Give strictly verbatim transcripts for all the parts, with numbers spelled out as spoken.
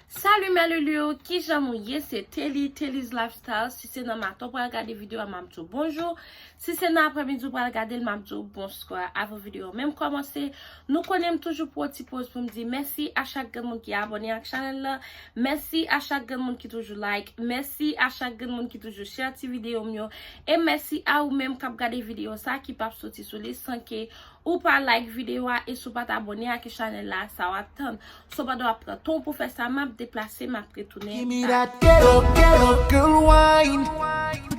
Salut mes loulous, kijan nou ye? Se Telly, Telly's Lifestyle. Si se nan maten w pral gade videyo a, m ap di w bonjou. Si se nan aprèmidi w pral gade l, m ap di w bonswa. Avan videyo a menm kòmanse, nou konnen m toujou pran yon ti poz pou m di mèsi a chak grenn moun ki abòne ak chanèl la. Mèsi a chak grenn moun ki toujou like. Mèsi a chak grenn moun ki toujou share ti videyo m yo. E mèsi a ou menm k ap gade videyo sa ki p ap soti sou li san ke ou pa like videyo a e si w pa t abòne ak chanèl la, sa w ap tann? So pandan w ap pran tan w pou fè sa, m ap deplase, m ap retounen. Give me that ghetto, ghetto girl wine.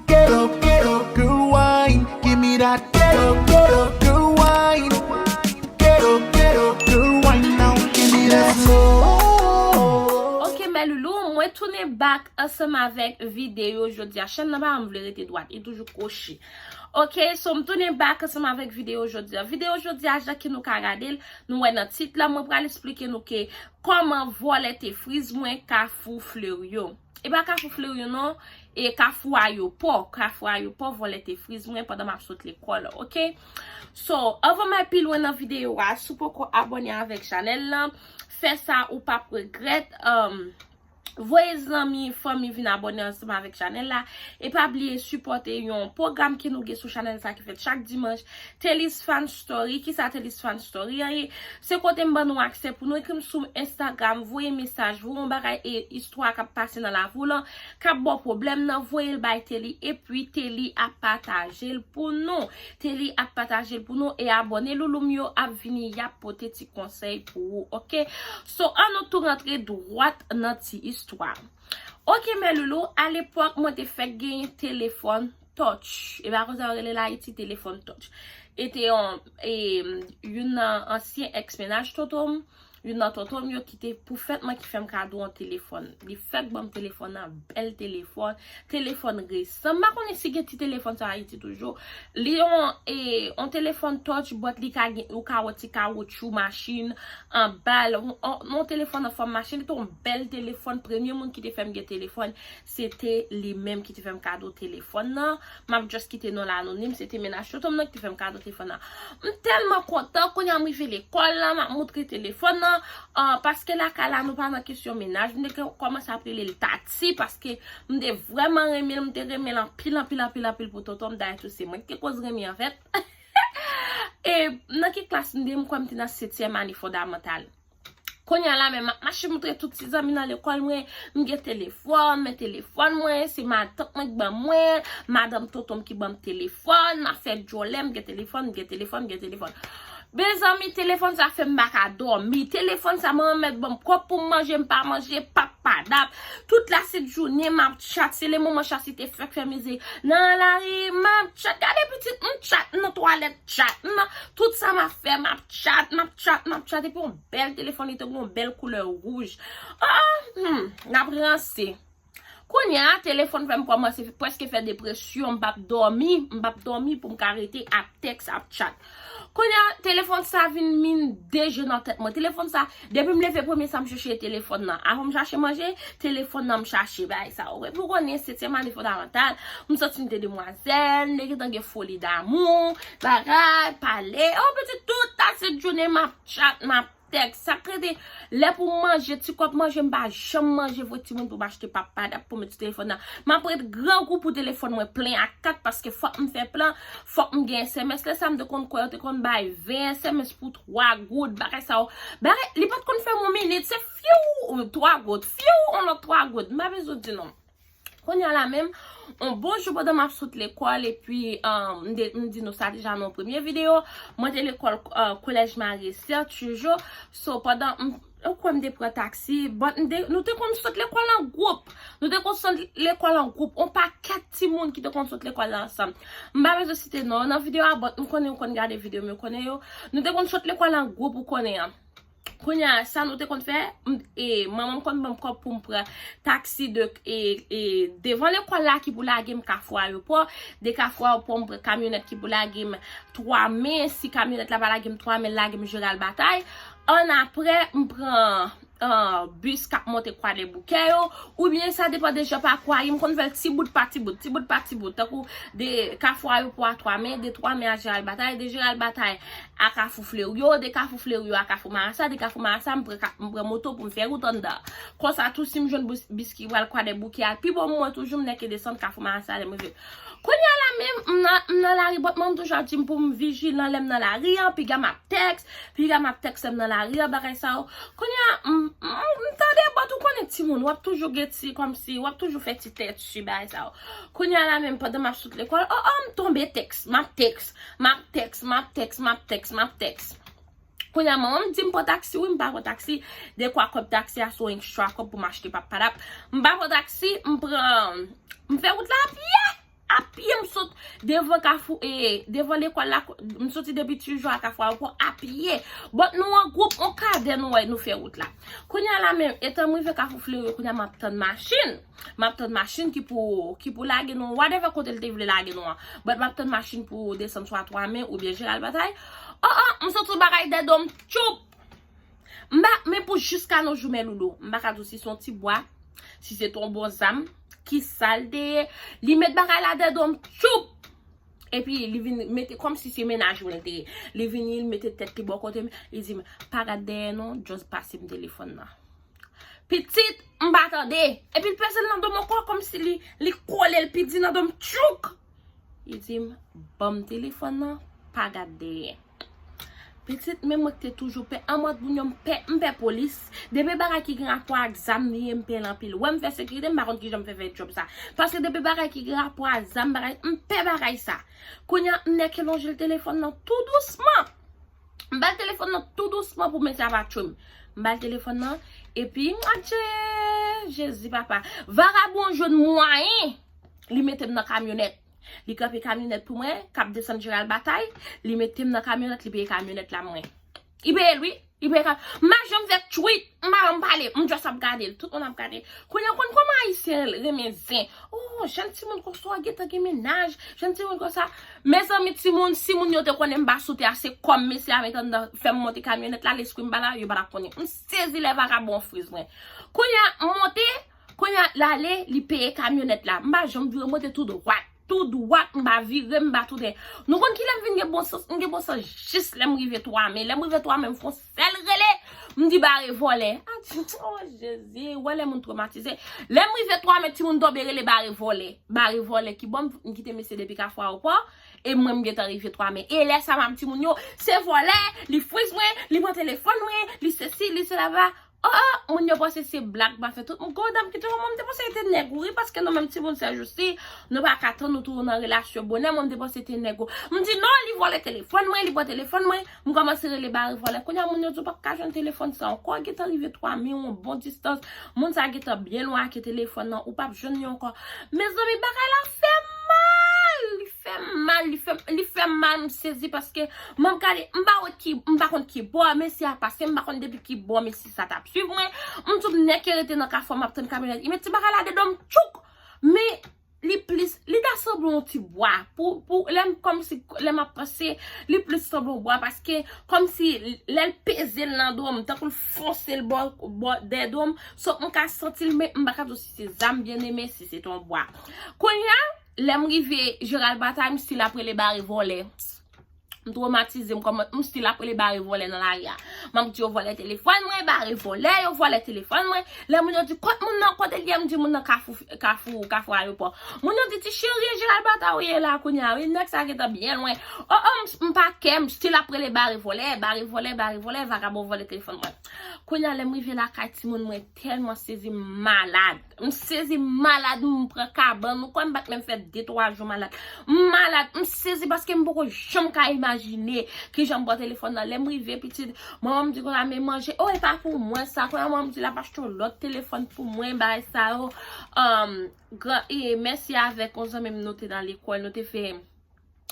Ghetto, ghetto girl wine. Give me that ghetto, ghetto girl wine. Ghetto, ghetto girl wine now. Give me that slow. Ok mes loulous, mwen tounen back ansanm avèk videyo jodi a. Chèn nan pa m vle rete dwat, li toujou kwochi. Ok, so m tounen back ansanm avèk videyo jodi a. Videyo jodi a, jan ke nou ka gade l, nou wè nan tit la, mwen pral eksplike nou ke kòman vòlè te friz mwen Kafou Fleryon. E pa Kafou Fleryon non, e Kafou Ayopò. Kafou Ayopò, vòlè te friz mwen pandan m ap sot lekòl, ok? So, anvan m al pi lwen nan videyo a, si w poko abòne avèk chanèl lan, fè sa ou p ap regrèt. Um, Voye zanmi, fanmi vin abòne ansanm avèk chanèl la. E pa bliye sipòte yon pwogram ke nou gen sou chanèl sa ki fèt chak dimanch, Telly's Fan Story. Kisa Telly's Fan Story an ye? Se kote m ban nou aksè pou nou ekri m sou Instagram, voye mesaj, voye yon bagay e istwa k ap pase nan lavi w lan, k ap ba w pwoblèm nan, voye l bay Telly, epi Telly ap pataje l pou nou. Telly ap pataje l pou nou e abòne loulou m yo ap vini, y ap pote ti konsèy pou ou, ok? So, ann nou tou rantre dwat nan ti istwa. Ok, mes loulous, alepòk, mwen te fèk genyen telefòn touch. E pa konsa yo rele l Ayiti, telefòn touch. E te yon, e, youn nan ansyen èks mennaj tonton m, youn nan tonton m yo ki te pou fèt mwen ki fè m kado yon telefòn. Li fèk ban m telefòn nan, bèl telefòn. Telefòn resan. M pa konnen si gen ti telefòn sa Ayiti toujou. Li yon, e, yon telefòn touch, but li ka gen, ou ka wè ti kawotchou machin anba l. Yon, yon, yon telefòn an fòm machin, li te yon bèl telefòn. Premye moun ki te fè m gen telefòn, se te li menm ki te fè m kado telefòn nan. M ap just kite non l anonim, se te mennaj tonton m nan ki te fè m kado telefòn nan. M tèlman kontan, kounye a m rive lekòl la, m ap montre telefòn nan, ah, paske lakay la nou pa nan kesyon mennaj, m te kòmanse ap rele l Tati, paske m te vrèman renmen l, m te renmen l anpil, anpil, anpil, anpil pou tonton m, dayè tou se mwen ki te koz renmen anfèt. E nan ki klas m te, m kwè m te nan setyèm ane fondamantal. Kounye a la menm, m ap mache montre tout ti zanmi nan lekòl mwen, m gen telefòn, men telefòn mwen, se matant mwen k ban mwen, madanm tonton m ki ban m telefòn, m ap fè djòlè, m gen telefòn, m gen telefòn, m gen telefòn. Mezanmi, telefòn sa fè m pa ka dòmi. Telefòn sa, manman m mèt ban m kòb pou m manje, m pa manje, p ap padap. Tout lasenn jounen, m ap tchat. Se le moman Chasite fèk fè mizik. Nan lari, m ap tchat. Gade pitit, m tchat nan twalèt, tchat. M, tout sa m ap fè, m ap tchat, m ap tchat, m ap tchat. Epi yon bèl telefòn, li te gen yon bèl koulè wouj. Ah, hmm, n ap ranse. Kounye a, telefòn fè m kòmanse prèske fè depresyon, m p ap dòmi, m p ap dòmi pou m ka rete ap tèks, ap tchat. Kounye a, telefòn sa vin min de je nan tèt mwen. Telefòn sa, depi m leve premye sa m chèche telefòn nan. Avan m chache manje, telefòn nan m chache bagay sa. Ou konnen setyèm ane fondamantal, m santi m te demwazèl, m te gentan gen foli damou, bagay, pale. Oh, pitit, tout lasenn jounen m ap tchat, m ap tèks. Sa k rete lè pou m manje, ti kòb manje, m pa janm manje vre timoun pou m achte papadap pou m met sou telefòn nan. M ap ret grangou pou telefòn mwen plen ak kat, paske fòk m fè plan, fòk m gen S M S. Lè sa m te konn kwè yo te konn bay ven S M S pou twa goud, bagay sa yo. Bagay, li pa t konn fè m yon minit, se fyiw, twa goud, fyiw, yon lòt twa goud. M pa bezwen di non. Kounye a la menm, yon bon jou pandan m ap sot lekòl, epi, um, m de-, m di nou sa deja nan premye videyo, mwen te lekòl, uh, Collège Marie Serge toujours. So, pandan m, ou kwè m te pran taksi, but m te, nou te konn sot lekòl an gwoup. Nou te konn sot lekòl an gwoup. Yon pakèt timoun ki te konn sot lekòl la ansanm. M pa bezwen site non nan videyo a, but m konnen ou konn gade videyo m, ou konnen yo. Nou te konn sot lekòl an gwoup, ou konnen an. Kounye a, sa nou te konn fè, m, e, manman m konn ban m kòb pou m pran taksi de, e, e, devan lekòl la ki pou lage m Kafou Ayopò, de Kafou Ayopò m pran kamyonèt ki pou lage m twa men, si kamyonèt la pa lage m twa men, l lage m Jeral Batay. Ann aprè, m pran ah, bis k ap monte Kwadèboukè yo, oubyen sa depann de jan pakou a ye, m konn fè l ti bout pa ti bout, ti bout pa ti bout, tankou de Kafou Ayewopò a Twamen, de Twamen a Jeral Batay, de Jeral Batay a Kafou Fleryo, de Kafou Fleryo a Kafou Marasa, de Kafou Marasa, m pran ka-, m pran moto pou m fè wout anndan. Konsa tou, si m jwenn bis, bis ki pral Kwadèboukè a, pi bò mwen toujou, m nèke desann Kafou Marasa, lè m rive. Kounye a la menm, m nan, m nan lari, bòt mwen, m toujou ap di m pou m vijilan lè m nan lari an, piga m ap tèks, piga m ap tèks lè m nan lari an, bagay sa yo. Kounye a, m, m, m tande bòt, ou konnen timoun, w ap toujou gen ti, kòmsi, w ap toujou fè ti tèt si bagay sa yo. Kounye a la menm, pandan m ap sot lekòl, o, o, m tonbe tèks, m ap tèks, m ap tèks, m ap tèks, m ap tèks, m ap tèks. Kounye a, manman m di m pran taksi, wi, m pa pran taksi. Dekwa kòb taksi a, se yon ekstra kòb pou m achte papadap. M pa pran taksi, m pran, m fè wout la a pye. A pye, m sot devan Kafou, e, devan lekòl la, m soti depi Tijo a Kafou Ayewopò a pye. Bòt nou an gwoup, on kadè nou wè, nou fè wout la. Kounye a la menm, etan m rive Kafou Fleryo, kounye a m ap tann machin. M ap tann machin ki pou, ki pou lage nou, whatever kote l te vle lage nou an. But m ap tann machin pou desann swa Twamen oubyen Jeral Batay. O, o, m santi yon bagay dèyè do m, tchoup! M pa, men pou jiska nos jours, men Loulou, m pa ka di w si se yon ti bwa, si se te yon bon zam, ki sa l te ye. Li met bagay la dèyè do m, tchoup! Epi li vin mete kòmsi se mennaj mwen l te ye. Li vini, li mete tèt li bò kote m, li di m, "Pa gad dèyè non, just pase m telefòn nan." Pitit, m pa tande. Epi l peze l nan do m ankò, kòmsi li, li kole l pi di nan do m, tchouk! Li di m, "Ban m telefòn nan, pa gad dèyè." Pitit, men mwen ki te toujou pè, an mòd moun yo, m pè, m pè polis. Depi bagay ki gen rapò ak zam li ye, m pè l anpil. Wè m fè sekirite, m pa konn kijan m fè fè djòb sa. Paske depi bagay ki gen rapò ak zam, bagay, m pè bagay sa. Kounye a, m nèke lonje l telefòn nan tou dousman. M ba l telefòn nan tou dousman pou mesye a pa tchwe m. M ba l telefòn nan, epi, adje, Jezi papa. Vagabon jwenn mwayen, li mete m nan kamyonèt. Li kanpe kamyonèt pou mwen, k ap desann Jeral Batay, li mete m nan kamyonèt, li peye kamyonèt la mwen. Li peye l, wi. Li peye ka-, m pa janm fè tweet, m pa janm pale, m just ap gade l. Tout moun ap gade. Kounye a, konn kòman Ayisyen renmen zen. Oh, jèn timoun konsa, gentan gen mennaj, jèn timoun konsa. Mezanmi, timoun, si moun yo te konnen m pa sou tè a, se kòm mesye a met anndan, fè m monte kamyonèt la, lespri m pa la, yo pa t ap konnen. M sezi lè vagabon friz mwen. Kounye a, m monte, kounye a, l ale, li peye kamyonèt la. M pa janm vire, m rete tou dwat. Tou dwat, m pa vire, m pa tounen. Nou konn kilè m vin gen bon sans? M gen bon sans jis lè m rive Twamen. Lè m rive Twamen, m fè yon sèl rele, m di, "Bare vòlè." A, oh, Jezi, wè lè moun twomatize. Lè m rive Twamen, timoun tonbe rele, "Bare vòlè." Bare vòlè ki bon, m kite mesye depi Kafou Ayewopò, e mwen m gentan rive Twamen. E lè sa m ap di moun yo, se vòlè, li friz mwen, li pran telefòn mwen, li sesi, li sela, va. Oh, oh, moun yo panse se blag m ap fè tout. M gon dam ki te, mwen m te panse se te nèg ou wi, paske nou menm timoun sèjousi, nou pa ka tann nou tou nan relasyon bonè, mwen m te panse se te nèg ou. M di non, li vòlè telefòn mwen, li pran telefòn mwen, m kòmanse rele bare vòlè. Kounye a moun yo di w p ap ka jwenn telefòn sa ankò, gentan rive twa mil, yon bon distans. Moun sa gentan byen lwen ak telefòn nan, ou p ap jwenn li ankò. Mezanmi, bagay la fè m mal, li fè m mal, li fè, li fè m mal, m sezi paske mwen m gade, m pa wè ki, m pa konn ki bò mesye a pase, m pa konn depi ki bò mesye sa t ap swiv mwen. M di w m nèke rete nan kafou a, m ap tann kamyonèt. Li met ti bagay la dedan m, tchouk! Men li plis, li ta sanble yon ti bwa. Pou, pou, lè m, kòmsi, lè m ap panse, li plis sanble yon bwa, paske kòmsi lè l peze l nan do m, tankou l fonse l bò, bò dèyè do m, so m ka santi l, men m pa ka di w si se zam byeneme, si se t yon bwa. Kounye a, lè m rive Jeral Batay, m still ap rele bare vòlè. M twomatize, m kòman, m still ap rele bare vòlè nan lari a. M ap di yo vòlè telefòn mwen, bare vòlè, yo vòlè telefòn mwen. Lè moun yo di, "Kot moun nan, kote l ye?" M di, "Moun nan Kafou, Kafou, Kafou Ayewopò." Moun yo di, "Ti cheri, e Jeral Batay ou ye la kounye a, wi, nèg sa gentan byen lwen." Oh, oh, m, m pa kè, m still ap rele bare vòlè, bare vòlè, bare vòlè, vagabon vòlè telefòn mwen. Kounye a, lè m rive lakay timoun, mwen tèlman sezi, m malad. M sezi, m malad, m pran kabann, ou kwè m pa t menm fè de twa jou malad. M malad, m sezi paske m poko janm ka imajine kijan m pran telefòn nan. Lè m rive, pitit, manman m di konsa, "Men manje." Oh, e pa pou mwen sa. Kounye a, manman m di l ap achte yon lòt telefòn pou mwen, bagay sa yo. Um, gran, e, mèsi avèk yon zanmi m, nou te nan lekòl, nou te fè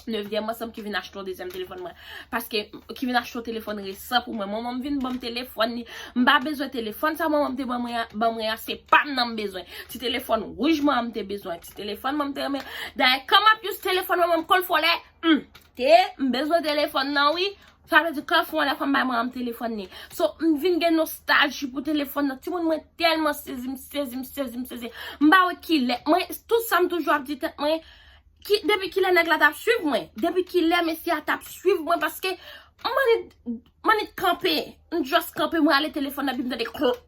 nevyèm ansanm ki vin achte yon dezyèm telefòn mwen. Paske, ki vin achte yon telefòn resan pou mwen. Manman m vin ban m telefòn li. M pa bezwen telefòn sa manman m te ban mwen an, ban mwen an, se pa m nan m bezwen. Ti telefòn wouj manman m te bezwen. Ti telefòn manman m te renmen. Dayè, kan m ap use telefòn manman m, kon l fè w lè, hmm, te, m bezwen telefòn nan wi. Sa vle di, Kafou anlè fè m bay manman m telefòn li. So, m vin gen nostalji pou telefòn nan. Timoun, mwen tèlman sezi, m sezi, m sezi, m sezi. M pa wè kilè. Mwen, tout sa m toujou ap di tèt mwen, ki, depi kilè nèg la t ap swiv mwen? Depi kilè mesye a t ap swiv mwen? Paske m annik, m annik kanpe. M just kanpe, mwen ale telefòn nan, epi m tande klonk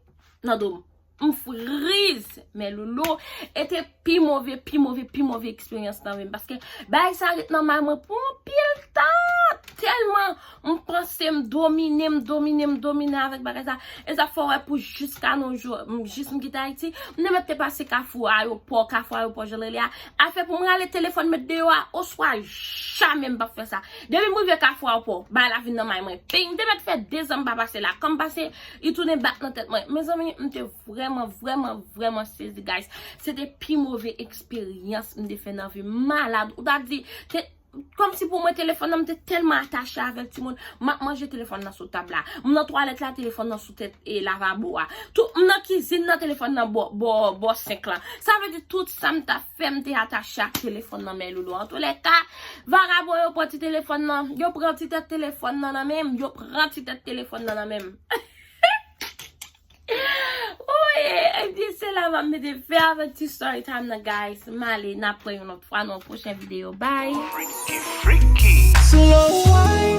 nan do m. M friz, men Loulou, e te pi move, pi move, pi move eksperyans nan vi m. Paske bagay sa ret nan may mwen pou anpil tan. Tèlman m panse m domine, m domine, m domine avèk bagay sa. E sa fè w wè pou jiska nos jours, m, jis m kite Ayiti, m te mèt te pase Kafou Ayewopò, Kafou Ayewopò, jan l rele a. Afè pou mwen ale telefòn met deyò a, oswa jamè m p ap fè sa. Depi m rive Kafou Ayewopò, bagay la vin nan may mwen. Ping, m te mèt fè de zan m pa pase la. Kan m pase, li tounen bat nan tèt mwen. Mezanmi, m te vrèman, vrèman, vrèman sezi, guys. Se te pi move eksperyans m te fè nan vi m. Malad. Ou ta di, te, kòmsi pou mwen, telefòn nan, m te tèlman atache avè l, timoun. M ap manje, telefòn nan sou tab la. M nan twalèt la, telefòn nan sou tèt e lavabo a. Tout, m nan kizin nan, telefòn nan bò, bò, bò senk lan. Sa vle di tout sa m t ap fè, m te atache ak telefòn nan, men Loulou. Antoulèka, vagabon yo pran ti telefòn nan. Yo pran ti tèt telefòn nan nan men m. Yo pran ti tèt telefòn nan nan men m. Wi, ebyen, se la m ap mete fen avèk ti story time nan, guys. M ale, n ap wè yon lòt fwa nan yon pwochen videyo. Bye! Slow wine,